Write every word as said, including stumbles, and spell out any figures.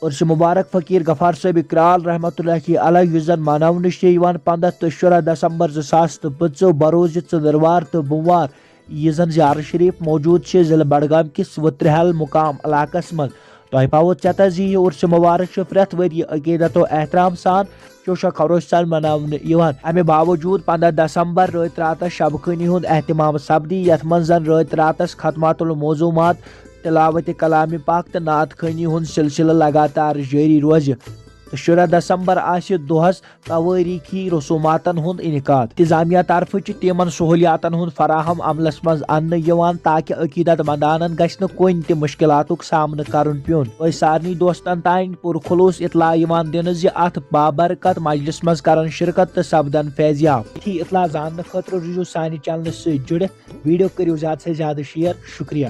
عرس مبارک فقیر غفار صٲب کرال رحمتہ اللہ علیہ، یُس زن مناونہٕ چھُ یِوان پنٛداہ تہٕ شُراہ دسمبر زٕ ساس تہٕ پٕنٛژٕہ، بروز ژٔنٛدٕروار تہٕ بوموار، یہِ زن زیارت شریف موجود چھِ ضلع بڈگام کِس وترہل مقام علاقس منٛز۔ تۄہہِ پاوو ژٮ۪تس زِ یہِ عرس مبارک چھُ پرٛٮ۪تھ ؤرۍ یہِ عقیدت و احترام سان، جوشہ خروش سان مناونہٕ یِوان۔ امہِ باوجود پنٛداہ دسمبر رٲتۍ راتس شب خٲنی ہُنٛد اہتمام سپدِ، یتھ منٛز زن رٲتۍ راتس ختمات الموضوعات، تلاوت کلام پاک تہٕ نعت خوانی ہُنٛد سلسلہٕ لگاتار جٲری روزِ۔ تہٕ شُراہ دسمبر آسہِ دۄہس توٲریخی رسوماتن ہُنٛد انعقاد۔ انتظامیہ طرفہٕ چھِ تِمن سہولیاتن ہُنٛد فراہم عملس منٛز اننہٕ یِوان تاکہ عقیدت مندانن گژھِ نہٕ کُنہِ تہِ مشکلاتُک سامنہٕ کرُن پیُن۔ تۄہہِ سارنٕے دوستن تام پُرخلوص اطلاع یِوان دِنہٕ زِ اتھ بابرکت مجلس منٛز کرن شرکت تہٕ سپدن فیضیاب۔ یِتھی اطلاع زاننہٕ خٲطرٕ روٗزِو سانہِ چینلہٕ سۭتۍ جُڑِتھ۔ ویڈیو کٔرِو زیادٕ سے زیادٕ شیئر۔ شُکریہ۔